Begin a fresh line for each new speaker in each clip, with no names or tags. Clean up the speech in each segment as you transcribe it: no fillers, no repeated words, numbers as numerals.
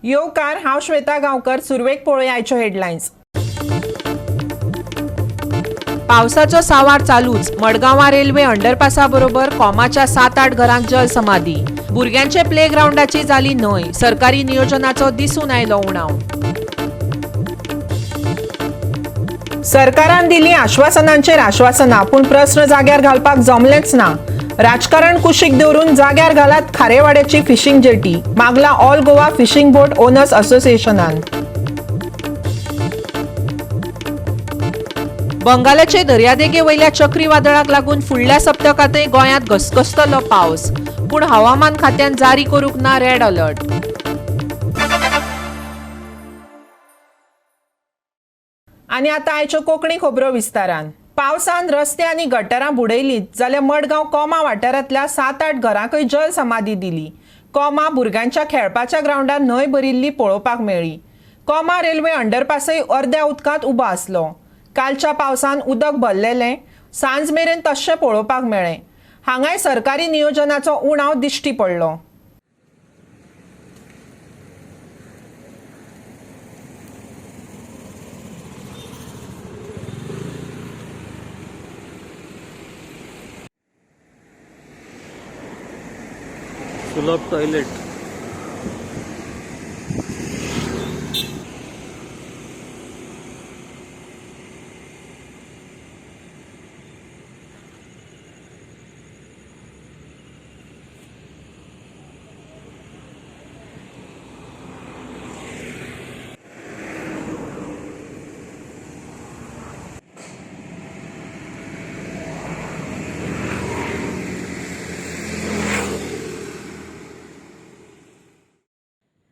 येवकार, हांव श्वेता गांवकर. सुरवेक पळोवया आयच्यो हेडलायन्स. पावसाचो सावार चालूच. मडगांवां रेल्वे अंडरपासा बरोबर कोमाच्या 7-8 घरांक जल समाधी. भुरग्यांचे प्ले ग्रावंडाची जाली न्हय. सरकारी नियोजनाचो दिसून आयलो उणाव. सरकारान दिली आश्वासनांचेर आश्वासनां, पूण प्रस्न जाग्यार घालपाक जमलेंच ना. राजकारण कुशीक दवरून जाग्यार घालात खारेवाड्याची फिशींग जेटी, मागला all Goa fishing boat owners असोसिएशनान. बंगालाचे दर्यादेगे वयल्या चक्रीवादळाक लागून फुडल्या सप्तकांतय गोंयांत घसघसतलो पावस, पूण हवामान खात्यान जारी करूंक ना रेड अलर्ट. आनी आतां आयच्यो कोंकणी खबरो विस्तारान. पावसान रस्ते आनी गटरां बुडयलीच जाल्यार मडगांव कोमा वाठारांतल्या 7-8 घरांकय जल समाधी दिली. कोमा भुरग्यांच्या खेळपाच्या ग्रावंडार न्हंय भरिल्ली पळोवपाक मेळ्ळी. कोमा रेल्वे अंडरपासय अर्द्या उदकांत उबो आसलो. कालच्या पावसान उदक भरलेलें सांज मेरेन तश्शें पळोवपाक मेळ्ळें. हांगाय सरकारी नियोजनाचो उणाव दिश्टी पडलो.
सुलभ टॉयलेट.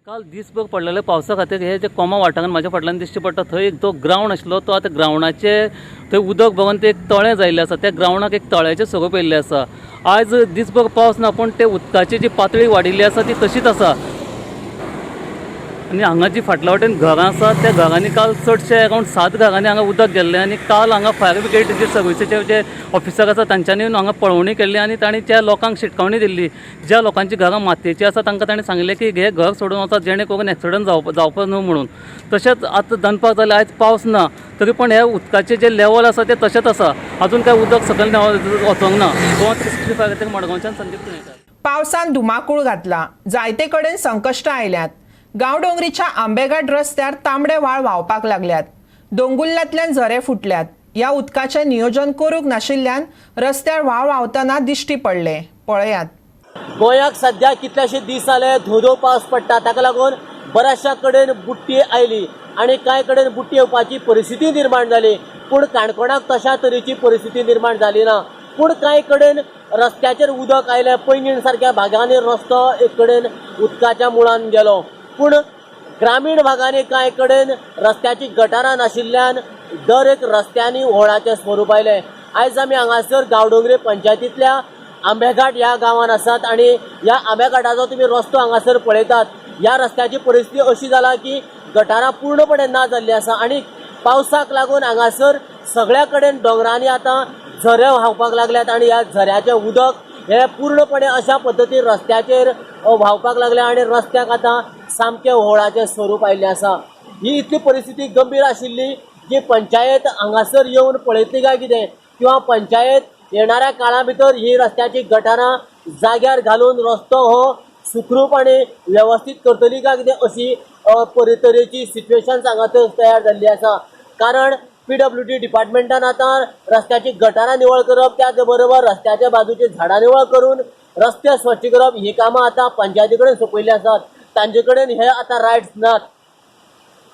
काल दीसभर पडलेल्या पावसा खातीर हे जे कोमा वाठारान म्हाज्या फाटल्यान दिश्टी पडटा, थंय एक जो ग्रावंड आशिल्लो तो आतां ग्रावंडाचे थंय उदक भरून ते एक तळें जायिल्लें आसा. त्या ग्रावंडाक एक तळ्याचें स्वरूप येयल्लें आसा. आयज दीसभर पावस ना, पूण ते उदकाची जी पातळी वाडिल्ली आसा ती तशीच आसा. आनी हांगा जी फाटल्या वटेन घरां आसा त्या घरांनी काल चडशे अरावंड 7 घरांनी हांगा उदक गेल्लें. आनी काल हांगा फायर ब्रिगेड जे सर्विसीचे जे ऑफिसर आसा तांच्यांनी हांगा पळोवणी केल्ली आनी तांणी ज्या लोकांक शिटकावणी दिल्ली, ज्या लोकांची घरां मातयेची आसा तांकां तांणी सांगलें की हे घर सोडून वचात, जेणे करून एक्सिडंट जावपा न्हू म्हणून. तशेंच आतां दनपार जालें, आयज पावस ना, तरी पण हे उदकाचें जें लेवल आसा तें तशेंच आसा. अजून काय उदक सकयल वचोंक ना. गोवा 365 खातीर मडगांवच्यान संदीप पुणेकर.
पावसान धुमाकूळ घातला. जायते कडेन संकश्टां आयल्यात. गांवडोंगरीच्या आंबेघाट रस्त्यार तांबडे व्हाळ व्हांवपाक लागल्यात. दोंगुल्ल्यांतल्यान झरे फुटल्यात. ह्या उदकाचें नियोजन करूंक नाशिल्ल्यान रस्त्यार व्हाळ व्हांवतना दिश्टी पडले. पळयात.
गोंयाक सध्या कितलेशे दीस जाले धो धो पावस पडटा, ताका लागून बऱ्याचशा कडेन बुट्टी आयली आनी कांय कडेन बुट्टी येवपाची परिस्थिती निर्माण जाली. पूण काणकोणाक तशा तरेची परिस्थिती निर्माण जाली ना. पूण कांय कडेन रस्त्याचेर उदक आयलें. पैंगीण सारक्या भागांनी रस्तो एक कडेन उदकाच्या मुळान गेलो. पूण ग्रामीण भागांनी कांय कडेन रस्त्याची गटारां नाशिल्ल्यान दर एक रस्त्यांनी व्होळाचें स्वरूप आयलें. आयज आमी हांगासर गांवडोंगरी पंचायतींतल्या आंबेघाट ह्या गांवान आसात आनी ह्या आंबेघाटाचो तुमी रस्तो हांगासर पळयतात. ह्या रस्त्याची परिस्थिती अशी जाला की गटारां पूर्णपणे ना जाल्ली आसा आनी पावसाक लागून हांगासर सगळ्या कडेन दोंगरांनी आतां झरे व्हांवपाक लागल्यात आनी ह्या झऱ्याचें उदक हे पूर्णपणे अशा पद्दतीन रस्त्याचेर व्हांवपाक लागल्या आनी रस्त्याक आतां सामकें व्होळाचें स्वरूप आयिल्लें आसा. ही इतली परिस्थिती गंभीर आशिल्ली की पंचायत हांगासर येवन पळयतली काय कितें, किंवा पंचायत येणाऱ्या काळा भितर ही रस्त्याची गटारां जाग्यार घालून रस्तो हो सुखरूप आनी वेवस्थीत करतली काय कितें, अशी तरेची सिट्युएशन हांगासर तयार जाल्ली आसा. कारण PWD डिपार्टमेंटान आतां रस्त्याची गटारां निवळ करप, त्याच बरोबर रस्त्याच्या बाजूची झाडां निवळ करून रस्ते स्वच्छ करप ही कामां आतां पंचायती कडेन सोंपयल्ली आसात. तांचे कडेन हे आतां रायट्स नात.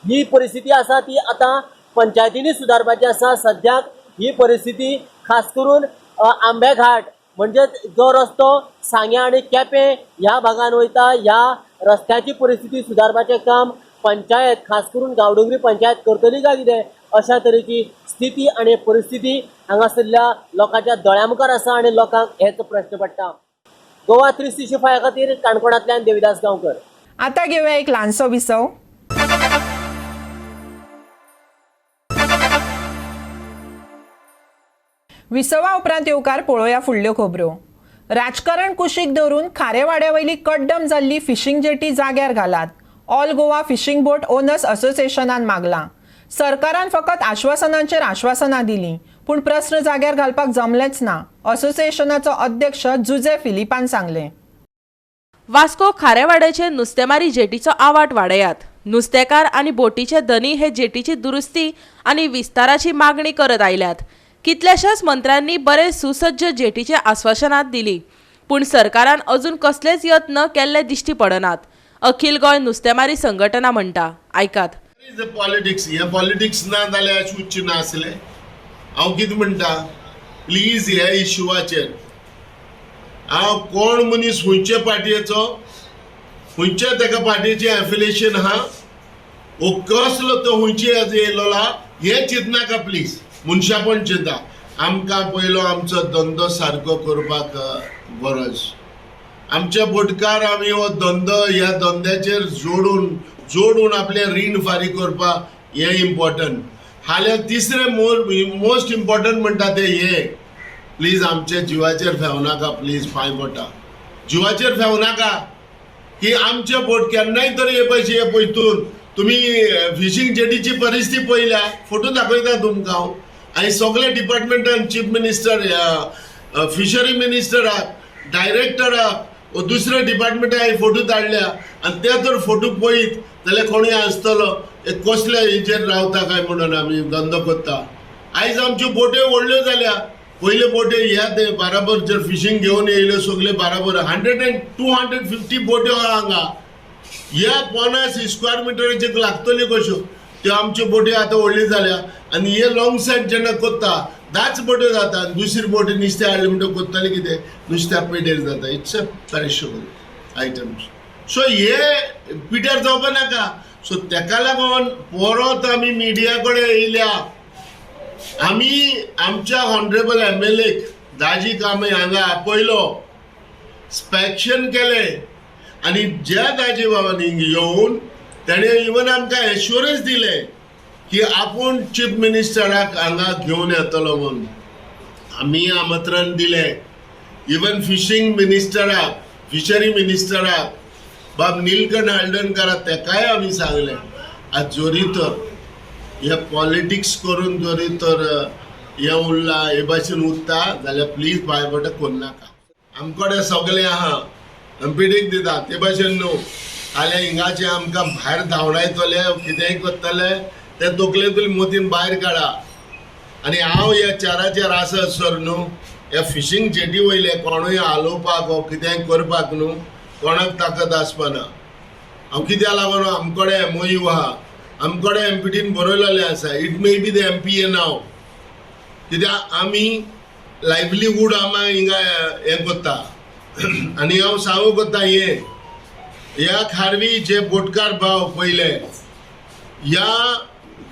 ही परिस्थिती आसा ती आतां पंचायतींनी सुदारपाची आसा. सद्याक ही परिस्थिती खास करून आंबेघाट म्हणजेच जो रस्तो सांग्या आनी केपें ह्या भागान वयता, ह्या रस्त्याची परिस्थिती सुदारपाचें काम पंचायत खास करून गांवडोंगरी पंचायत करतली काय कितें, अशा तरेची स्थिती आनी परिस्थिती हांगासरल्या लोकांच्या दोळ्या मुखार आसा आनी लोकांक हेच प्रश्न पडटा. गोवा 365 खातीर काणकोणांतल्यान देविदास गांवकर.
आता घेऊया एक ल्हानसो विसव. विसवा उपरांत येवकार पळोवया फुडल्यो खबरो. राजकारण कुशीक दवरून खारेवाड्या वयली कड्डम जाल्ली फिशींग जेटी जाग्यार घालात, All Goa fishing boat owners असोसिएशनान मागलां. सरकारान फकत आश्वासनांचेर आश्वासनां दिलीं, पूण प्रस्न जाग्यार घालपाक जमलेंच ना, असोसिएशनाचो अध्यक्ष जुजे फिलिपान सांगलें.
वास्को खारेवाड्याचे नुस्तेमारी जेटीचो आवाट वाडयात. नुस्तेकार आनी बोटीचे धनी हे जेटीची दुरुस्ती आनी विस्ताराची मागणी करत आयल्यात. कितल्याशाच मंत्र्यांनी बरे सुसज्ज जेटीचे आस्वासनां दिली, पूण सरकारान अजून कसलेच यत्न केल्ले दिश्टी पडनात. अखिल गोंय नुस्तेमारी संघटना म्हणटा, आयकात.
पॉलिटिक्स, हे पॉलिटिक्स ना जाल्यार अशें उच्च ना आसलें. हांव कितें म्हणटा, प्लीज ह्या इशुवाचेर हांव कोण मनीस खंयचे पार्टयेचो, खंयच्या ताका पार्टयेचें एफिलिएशन आहा वो कसलो तो खंयचे येयलो हें चिंतनाका प्लीज. मनशापण चिंता. आमकां पयलो आमचो धंदो सारको करपाक गरज. आमच्या बोटकार आमी हो धंदो, ह्या धंद्याचेर जोडून जोडून आपलें रीण फारीक करपाक हें इम्पॉर्टंट. हाल्यार तिसरें मोस्ट इम्पॉर्टंट म्हणटा तें हें, प्लीज आमच्या जिवाचेर फेवनाका, प्लीज पांय पडटा, जिवाचेर फेवनाका की आमचे बोट केन्नाय तरी हे पयशे हे पयतून तुमी फिशींग जेटीची परिस्थिती पळयल्या, फोटो दाखयता तुमकां हांव. आनी सगळे डिपार्टमेंटान चीफ मिनिस्टर, फिशरी मिनिस्टराक, डायरेक्टराक, दुसऱ्या डिपार्टमेंटाक हांवें फोटो धाडल्या आनी ते जर फोटो पळयत जाल्यार कोणूय आसतलो हे कसल्या हेचेर रावता काय म्हणून आमी धंदो करता. आयज आमच्यो बोट्यो व्हडल्यो जाल्या. पयल्यो बोट्यो ह्या ते बाराबर जर फिशींग घेवन येयल्यो सगल्यो बाराबर 100 and 250 बोट्यो आहा हांगा. ह्या 50 स्क्वेअर मिटराचेर लागतल्यो कश्यो त्यो आमच्यो बोट्यो आतां व्हडल्यो जाल्या. आनी हे लॉंग सायड जेन्ना कोत्ता 10 बोट्यो जाता आनी दुसरी बोटी नुस्तें हाडलें म्हणटकीर कोत्ताले कितें, नुस्त्या पेटेर जाता. It's a perishable items. So हे पिड्यार जावपा नाका. सो तेका लागून परत आमी मिडिया कडेन येयल्या. आमी आमच्या ऑनरेबल एमएलएक दाजी कामे हांगा आपयलो, इन्स्पेक्शन केलें आनी ज्या दाजी बाबांनी येवन तेणें इवन आमकां एश्योरन्स दिलें की आपूण चीफ मिनिस्टराक हांगा घेवन येतलो म्हूण. आमी आमंत्रण दिलें इवन फिशींग मिनिस्टराक, फिशरी मिनिस्टराक, बाब निलकंठ हळदणकाराक, तेकाय आमी सांगलें. आज जरी तर हे पॉलिटिक्स करून जरी तर हें उरलां, हे भाशेन उरता जाल्यार प्लीज पांय पडटा, करनाका. आमकडे सगळें आहा, एमपीटीक दिता ते भाशेन न्हू. जाल्यार हिंगाचे आमकां भायर धांवडायतले, कितेंय करतले, ते तकलेंतली मोतीन भायर काडा. आनी हांव ह्या चाराचेर आसत सर न्हू, ह्या फिशींग जेटी वयले कोणूय हालोवपाक वो कितेंय करपाक न्हू कोणाक ताकद आसपाना. हांव कित्याक लागून, आमकडे एमओयू आहा, आमकडे एमपीटीन बरयलेलें आसा. It may be the MPA नाव, कित्याक आमी लायवलीहूड आमी हिंगा हें करता. आनी हांव सांगूंक कोत्ता हें, ह्या खारवी जे बोटकार भाव पयले ह्या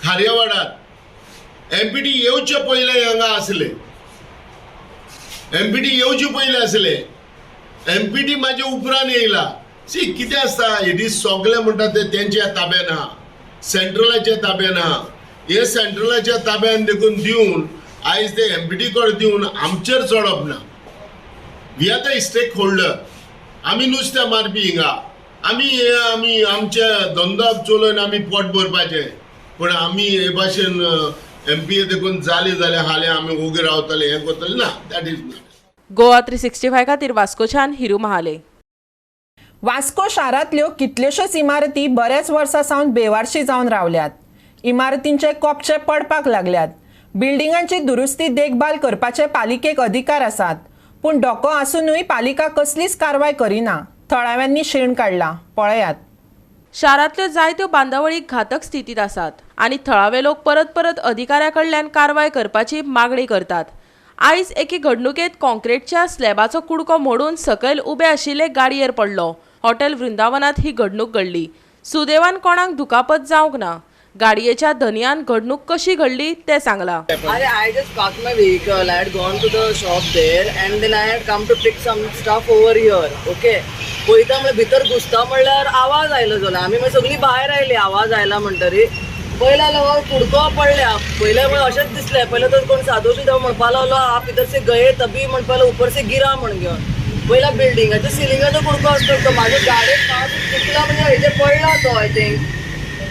खार्यावाडार एमपीटी येवचे पयले हांगा आसले, एमपीटी येवचे पयले आसले, एमपीटी म्हाजे उपरांत येयला. सी, कितें आसता, it is सगळे म्हणटा ते तेंच्या ताब्यान आहा, सेंट्रलाच्या ताब्यान आहा. हे सेंट्रलाच्या ताब्यान देखून दिवन आयज ते एमपीटी कडेन दिवन आमचेर चडप ना. We are the stake holder. आमी नुस्तें मारपी हिंगा. आमी हे आमी आमचे धंदो चलोवन आमी पोट भरपाचें. पूण आमी हे भाशेन एमपीए देखून जाले जाल्यार हाल्यार आमी ओगी रावतले, हें करतले ना, that is not.
Goa 365 खातीर वास्कोच्यान हिरू महाले.
वास्को शारांतल्यो कितल्योश्योच इमारती बऱ्याच वर्सां सावन बेवारशी जावन रावल्यात. इमारतींचे कोपचे पडपाक लागल्यात. बिल्डिंगांची दुरुस्ती, देखभाल करपाचे पालिकेक अधिकार आसात, पूण धोको आसुनूय पालिका कसलीच कारवाय करिना. थळाव्यांनी शीण काडला, पळयात.
शारांतल्यो जायत्यो बांदावळी घातक स्थितीत आसात आनी थळावे लोक परत परत अधिकाऱ्या कडल्यान कारवाय करपाची मागणी करतात. आयज एके घडणुकेत कॉन्क्रिटच्या स्लॅबाचो कुडको मोडून सकयल उबे आशिल्ले गाडयेर पडलो. हॉटेल वृंदावनात ही घडणूक घडली. सुदैवान कोणाक दुखापत जावंक ना. गाडयेच्या धनयान घडणूक कशी घडली तें सांगलां.
अरे, I just parked my vehicle. I had gone to the shop there and then I had come to pick some stuff over here. Okay. पळयता म्हणल्यार भितर घुसता म्हणल्यार आवाज आयलो जालो. आमी मागीर सगळीं भायर आयली आवाज आयला म्हणटरी. पयला जाल्यार कुडको पडल्या. पयलें म्हळ्यार अशेंच दिसलें. पयलें तर कोण सादो सुद्दां म्हणपा लागलो, आप इधर से गए तभी म्हणपा लागलो, ऊपर से गिरा म्हण घेवन. पयला बिल्डिंगाच्या सिलिंगाचो कुडको आसतो तो. म्हाज्या गाडयेक पास चुकला म्हणजे हेजेर पडला तो. I think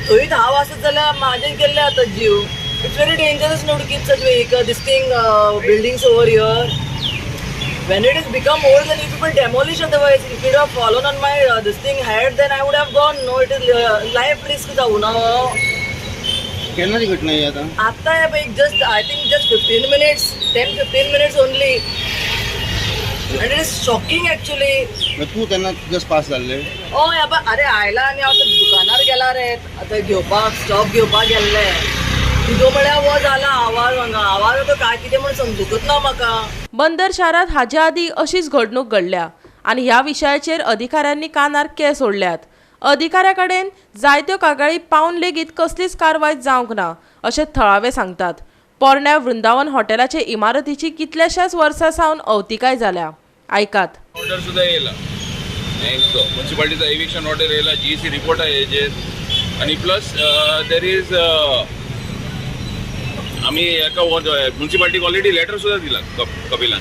थंयच हांव आसत जाल्यार म्हाजेर गेल्ले आतां जीव. It's very dangerous not to keep such vehicle this thing buildings over here. When it is become old, then you people demolish otherwise. If it have fallen on my this thing head, then I would have gone. No, it is life risk जाऊ ना.
केन्नाची घटना ही आता?
आता हे पळय just I think just 15 minutes, 10-15 minutes only, and it is shocking actually.
तूं तेन्ना just pass जाल्ले?
हय आबा, अरे आयला आनी हांव दुकानार गेला रे आतां घेवपाक, स्टॉक घेवपाक गेल्ले. तिजो म्हळ्यार हो जाला आवाज हांगा, आवाज आतां काय कितें म्हण समजुकूच ना म्हाका.
बंदर शारांत हाजे आदीं अशीच घडणूक घडल्या आनी ह्या विशयाचेर अधिकाऱ्यांनी कानार केंस ओडल्यात. अधिकाऱ्या कडेन जायत्यो कागाळी पावन लेगीत कसलीच कारवाय जावंक ना अशें थळावे सांगतात. पोरण्या वृंदावन हॉटेलाचे इमारतीची कितल्याशाच वर्सां सावन अवतिकाय जाल्या. आयकात.
ऑर्डर सुद्दां येयला हेंचो म्युन्सिपाल्टीचो एविक्शन ऑर्डर येयला, जीईसी रिपोर्ट आहे हेजेर, आनी प्लस there is आमी एका म्युन्सिपाल्टीक ऑलरेडी लेटर सुद्दां दिला कपिलान.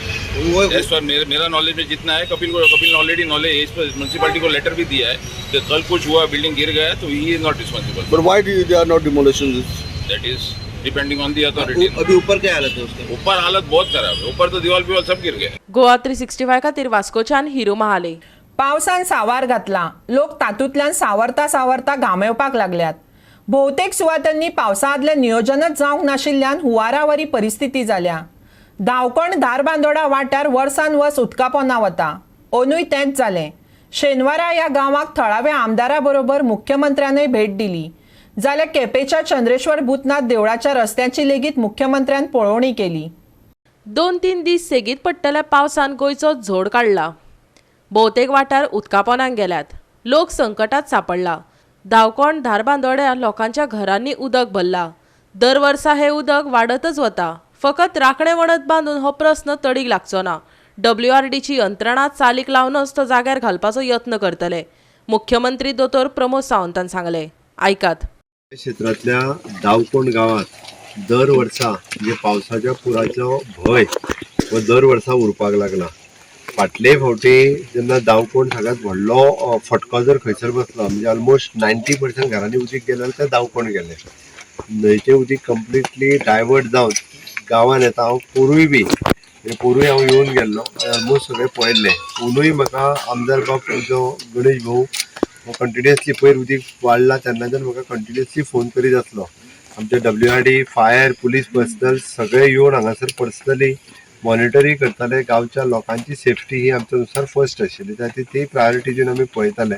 एज फॉर मेरा नॉलेज में जितना है, कपिल को, कपिल ने ऑलरेडी नॉलेज इस पर म्युन्सिपाल्टी को लेटर भी दिया है कि कल कुछ हुआ, बिल्डिंग गिर गया तो he is not responsible.
But why do they are not demolition this?
That is depending on the authority.
अभी ऊपर क्या हालत है उसकी?
ऊपर हालत बहुत खराब है, ऊपर तो दीवार बिवाल सब गिर गए.
गोवा 365 खातीर वास्कोच्यान हिरू महाले.
पावसान सावार घातला, लोक तातूंतल्यान सावरता सावरता घामेवपाक लागल्यात. भोवतेक सुवातांनी पावसा आदलें नियोजनच जावंक नाशिल्ल्यान हुंवारावरी परिस्थिती जाल्या. धांवकण धारबांदोडा वाठार वर्सान वर्स उदकापोना वता. अंदूय तेंच जालें. शेनवारा ह्या गांवाक थळाव्या आमदारा बरोबर मुख्यमंत्र्यानय भेट दिली. जाल्यार केपेंच्या चंद्रेश्वर भूतनाथ देवळाच्या रस्त्याची लेगीत मुख्यमंत्र्यान पळोवणी केली.
2-3 दीस सेगीत पडटल्या पावसान गोंयचो झोड काडला. भोवतेक वाठार उदकापोनाक गेल्यात. लोक संकटात सांपडला. धांवकोण धारबांदोड्या लोकांच्या घरांनी उदक भरला. दर वर्सा हें उदक वाडतच वता. फकत राखणे वणत बांदून हो प्रस्न तडीक लागचो ना. WRDची यंत्रणा चालीक लावनच तो जाग्यार घालपाचो यत्न करतले, मुख्यमंत्री दोतोर प्रमोद सावंतान सांगले. आयकात.
क्षेत्रांतल्या दावकोण गांवांत दर वर्सा म्हणजे पावसाच्या पुराचो भंय हो दर वर्सा उरपाक लागला. फाटले फावटी जेन्ना दावकोण सगळ्यांत व्हडलो फटको जर खंयसर बसलो म्हणजे ऑलमोस्ट 90% घरांनी उदीक गेलें तें दावकोण गेलें. न्हंयचें उदीक कंप्लिटली डायवर्ट जावन गांवांत येता. हांव पोरूय बी पोरूय हांव येवन गेल्लो, ऑलमोस्ट सगळें पळयल्लें. पोरूय म्हाका आमदार बाब जो गणेश भाऊ कंटिन्युअसली पयर उदीक वाडला तेन्नाच्यान म्हाका कंटिन्युअसली फोन करीत आसलो. आमचे WRD, fire, police personal सगळे येवन हांगासर पर्सनली मॉनिटरींग करताले. गांवच्या लोकांची सेफ्टी ही आमच्या नुसार फर्स्ट आशिल्ली, त्या खातीर ती प्रायोरिटी दिवन आमी पळयताले.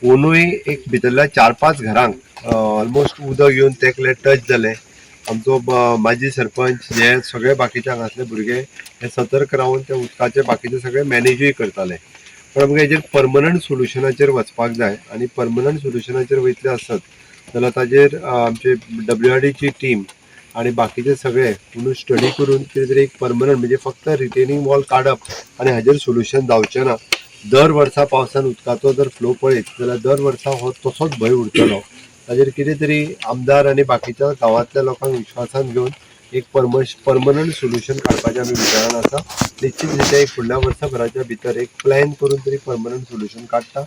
अंदूय एक भितरल्या 4-5 घरांक ऑलमोस्ट उदक येवन तेकले, टच जाले. आमचो माजी सरपंच हे सगळे बाकीचे हांगासले भुरगे हे सतर्क रावन त्या उदकाचे बाकीचे सगळे मॅनेजूय करताले. पण आमकां हेजेर परमनंट सोल्युशनाचेर वचपाक जाय आनी परमनंट सोल्युशनाचेर वयतले आसत जाल्यार ताजेर आमचे WRDची टीम आनी बाकीचे सगळे म्हणून स्टडी करून कितें तरी एक परमनंट म्हणजे फक्त रिटेनिंग वॉल काडप आनी हाजेर सोल्युशन जावचें ना. दर वर्सा पावसान उदकाचो जर फ्लो पळयत जाल्यार दर वर्सा हो तसोच भंय उरतलो. ताजेर कितें तरी आमदार आनी बाकीच्या गांवांतल्या लोकांक विश्वासान घेवन एक परमनंट सोल्युशन काडपाचें आमी विचारान आसा. निश्चीत रित्या एक फुडल्या वर्साभराच्या भितर एक प्लॅन करून तरी परमनंट सोल्युशन काडटा.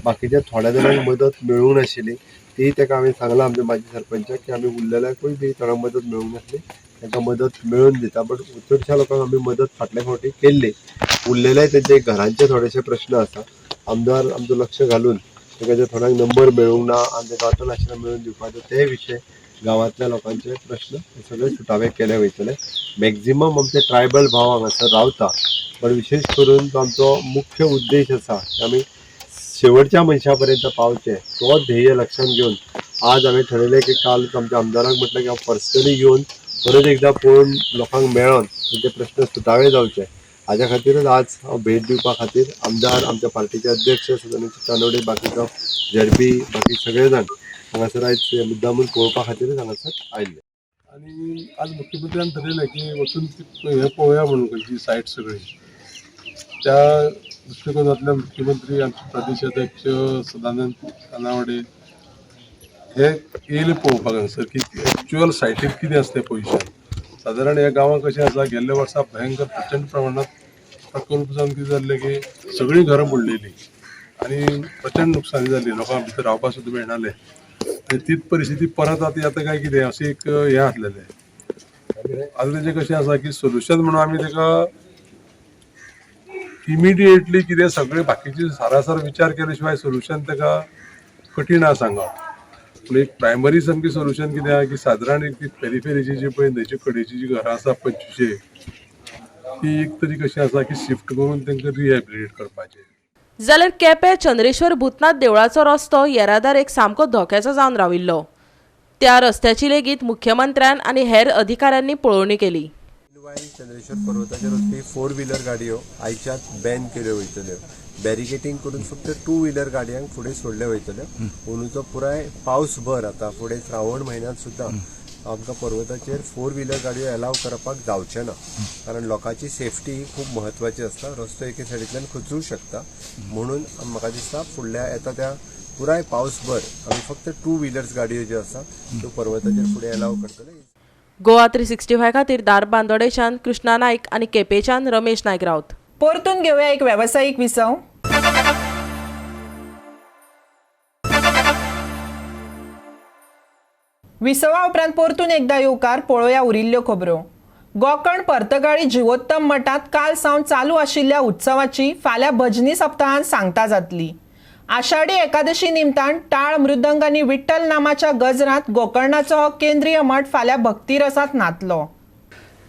बाकीच्या थोड्या जाणांक मदत मेळूंक नाशिल्ली ती ताका हांवें सांगलां आमच्या माजी सरपंचाक की आमी उरलेल्याकूय बी थोड्यांक मदत मेळूंक नासली तांकां मदत मेळून दिता. बट चडश्या लोकांक आमी मदत फाटल्या फावटी केल्ली. उरलेले तेंचे घरांचे थोडेशे प्रश्न आसा. आमदार आमचो लक्ष घालून ताका जे थोड्यांक नंबर मेळूंक ना आनी ताका अटल आश्रम मेळून दिवपाचो ते विशय गांवांतल्या लोकांचे प्रश्न हे सगळे सुटावे केले वयतले. मॅक्झिमम आमचे ट्रायबल भाव हांगासर रावता, पण विशेष करून तो आमचो मुख्य उद्देश आसा की आमी शेवटच्या मनशा पर्यंत पावचें, तो ध्येय लक्षांत घेवन आज हांवें ठरयलें की काल आमच्या आमदाराक म्हटलें की हांव पर्सनली येवन परत एकदां पळोवन लोकांक मेळोन तेंचे प्रश्न सुटावे जावचे हाज्या खातीरच आज हांव भेट दिवपा खातीर आमदार, आमच्या पार्टीचे अध्यक्ष सदानंद तानवडे, बाकीचो झेडपी, बाकी सगळे जाण हांगासर आयज मुद्दामून पळोवपा खातीरच हांगासर आयिल्ले.
आनी आज मुख्यमंत्र्यान ठरयलें की वचून हें पळोवया म्हणून खंयची सायट सगळी. त्या दृश्टिकोनांतल्यान मुख्यमंत्री, आमचे प्रदेश अध्यक्ष सदानंद तानावडे हे येयले पळोवपाक हांगसर की एक्चुअल सायटीर कितें आसा तें पोजिशन. सादारण ह्या गांवांत कशें आसा, गेल्ल्या वर्सा भयंकर प्रचंड प्रमाणांत प्रकल्प जावन कितें जाल्लें की सगळीं घरां बुडलेलीं आनी प्रचंड नुकसानी जाली, लोकांक भितर रावपाक सुद्दां मेळनासलें. आनी तीच परिस्थिती परत आतां येता काय कितें अशें एक हें आसलेलें. आतां तेजें कशें आसा की सोल्युशन म्हणून आमी तेका इमिडिएटली कितें सगळे बाकीचे सारासार विचार केले शिवाय सोल्युशन तेका कठीण आसा सांगप. पूण एक प्रायमरी सामकी सोल्युशन कितें आहा की सादारण एक ती पेरिफेरीची जी पळय न्हंयचे कडेची जी घरां आसा 25 ती एक तरी कशी आसा की शिफ्ट करून तांकां रिहॅबिलिटेट करपाचें.
जाल्यार केपें चंद्रेश्वर भूतनाथ देवळाचो रस्तो येरादारेक सामको धोक्याचो जावन राविल्लो. त्या रस्त्याची लेगीत मुख्यमंत्र्यान आनी हेर अधिकाऱ्यांनी पळोवणी केली.
चंद्रेश्वर पर्वताचेर वचपी 4 व्हिलर गाडयो आयच्यात बॅन केल्यो वयतल्यो. बॅरिकेटींग करून फक्त 2 व्हिलर गाडयांक फुडें सोडल्यो वयतल्यो. अंदूचो पुराय पावसभर आतां फुडें श्रावण म्हयन्यांत सुद्दां आमकां पर्वताचेर 4 व्हिलर गाडयो एलाव करपाक जावचें ना, कारण लोकांची सेफ्टी ही खूब म्हत्वाची आसता. रस्तो एके सायडींतल्यान खचूंक शकता, म्हणून म्हाका दिसता फुडल्या येता त्या पुराय पावसभर आमी फक्त 2 व्हिलर्स गाडयो ज्यो आसा त्यो पर्वताचेर फुडें एलाव करतले.
गोवा 365 खातीर धारबांदोडेच्यान कृष्णा नायक आनी केपेच्यान रमेश नायक राऊत.
परतून घेवया एक वेवसायीक विसव. विसवा उपरांत परतून एकदा येवकार पळोवया उरिल्ल्यो खबरो. गोकर्ण पर्तगाळी जिवोत्तम मठांत काल सावन चालू आशिल्ल्या उत्सवाची फाल्यां भजनी सप्ताहान सांगता जातली. आषाढी एकादशी निमतान टाळ, मृदंग आनी विठ्ठल नामाच्या गजरांत गोकर्णाचो हो केंद्रीय मठ फाल्यां भक्तिरसांत न्हातलो.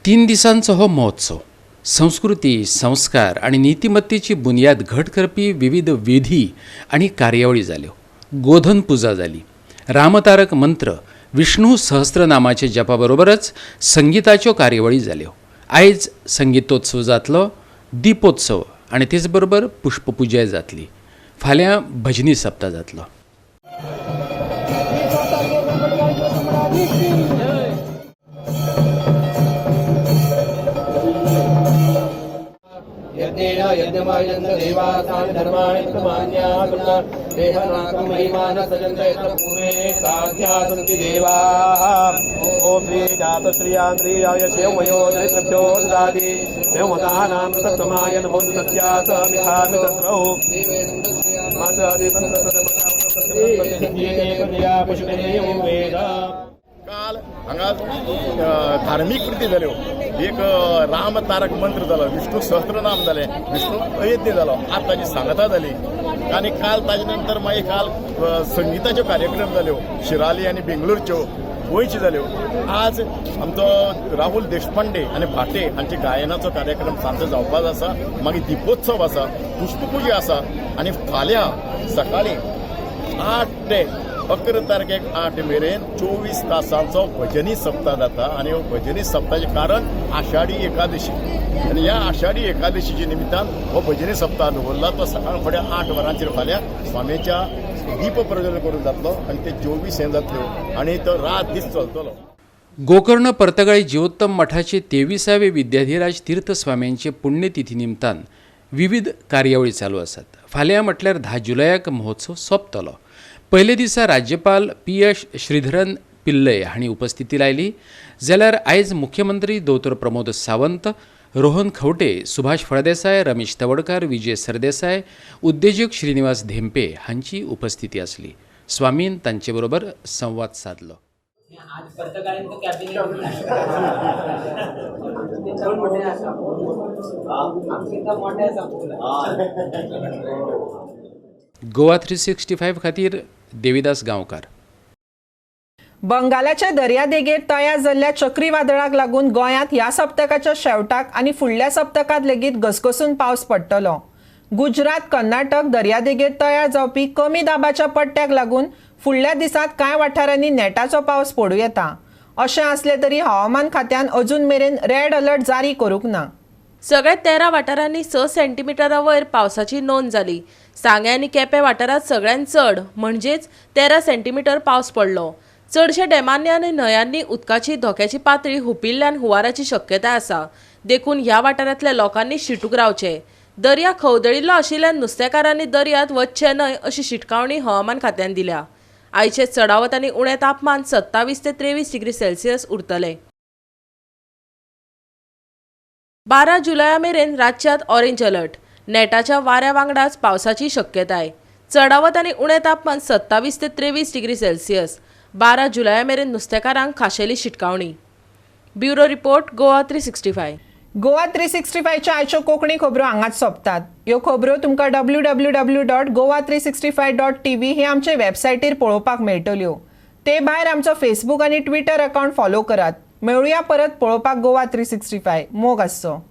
3 दिसांचो हो महोत्सव संस्कृती, संस्कार आनी नीतिमत्तेची बुन्याद घट करपी विविध विधी आनी कार्यावळी जाल्यो. गोधन पुजा जाली, रामतारक मंत्र, विष्णू सहस्त्रनामाचे जपा बरोबरच संगीताच्यो कार्यावळी जाल्यो. आयज संगीतोत्सव जातलो, दीपोत्सव आनी तेच बरोबर पुष्पपुजाय जातली. फाल्यां भजनी सप्ता जातलो.
काल हांगा धार्मीक कृती जाल्यो. एक राम तारक मंत्र जालो, विष्णू सहस्त्रनाम जालें, विष्णू अयज्ञ जालो, आज ताजी सांगता जाली. आनी काल ताजे नंतर मागीर काल संगीताच्यो कार्यक्रम जाल्यो, शिराली आनी बेंगलोरच्यो गोंयच्यो जाल्यो. आज आमचो राहुल देशपांडे आनी भाटे हांचे गायनाचो कार्यक्रम सांजो जावपाचो आसा. मागीर दीपोत्सव आसा, पुष्पपुजा आसा आनी फाल्यां सकाळीं 8 ते 11 तारखेक 8 मेरेन 24 तासांचो भजनी सप्ताह जाता. आनी हो भजनी सप्ताहाचें कारण आषाढी एकादशी आनी ह्या आषाढी एकादशीच्या निमित्तान हो भजनी सप्ताह दवरला. तो सकाळ फुडें 8 वरांचेर फाल्यां स्वामीच्या दीप प्रज्वलन करून जातलो आनी ते 24 हें जातल्यो आनी तो रात दीस चलतलो.
गोकर्ण पर्तगाळी जिवोत्तम मठाचे 23वे विद्याधिराज तीर्थस्वाम्यांचे पुण्यतिथी निमतान विविध कार्यावळी चालू आसात. फाल्यां म्हटल्यार 10 जुलयाक महोत्सव सोंपतलो. पयले दिसा राज्यपाल पी.एस. श्रीधरन पिल्लय हांणी उपस्थिती लायली, जाल्यार आयज मुख्यमंत्री दोतोर प्रमोद सावंत, रोहन खंवटे, सुभाष फळदेसाय, रमेश तवडकार, विजय सरदेसाय, उद्देजक श्रीनिवास धेंपे हांची उपस्थिती आसली. स्वामीन तांचे बरोबर संवाद साधलो. गोवा 365 खातीर देवीदास गांवकार.
बंगालाच्या दर्यादेगेर तयार जाल्ल्या चक्रीवादळाक लागून गोंयांत ह्या सप्तकाच्या शेवटाक आनी फुडल्या सप्तकांत लेगीत घसघसून पावस पडटलो. गुजरात, कर्नाटक दर्यादेगेर तयार जावपी कमी दाबाच्या पट्ट्याक लागून फुडल्या दिसांत कांय वाठारांनी नेटाचो पावस पडूं येता. अशें आसलें तरी हवामान खात्यान अजून मेरेन रेड अलर्ट जारी करूंक ना.
सगळ्या 13 वाठारांनी 6 सेंटीमिटरा वयर पावसाची नोंद जाली. सांगें आनी केपें वाठारांत सगळ्यांत चड म्हणजेच 13 सेंटीमिटर पावस पडलो. चडशे डॅमांनी आनी न्हंयांनी उदकाची धोक्याची पातळी हुपिल्ल्यान हुंवाराची शक्यताय आसा. देखून ह्या वाठारांतल्या लोकांनी शिटूक रावचें. दर्या खवदळिल्लो आशिल्ल्यान नुस्तेकारांनी दर्यांत वचचें न्हय अशी शिटकावणी हवामान खात्यान दिल्या. आयचे चडावत आनी उणें तापमान 27 ते 23 डिग्री सेल्सियस उरतलें. 12 जुलया मेरेन राज्यांत ऑरेंज अलर्ट. नेटाच्या वाऱ्या वांगडाच पावसाची शक्यताय. चडावत आनी उणें तापमान 27 ते 23 डिग्री सेल्सियस. 12 जुलया मेरेन नुस्तेकारांक खाशेली शिटकावणी. Bureau report, Goa 365.
Goa 365च्या आयच्यो कोंकणी खबरो हांगाच सोंपतात. ह्यो खबरो तुमकां www.goa365.tv हे आमचे वेबसायटीर पळोवपाक मेळटल्यो. ते भायर आमचो फेसबूक आनी ट्विटर अकावंट फॉलो करात. मेळुया परत पळोवपाक गोवा 365. मोग आसचो.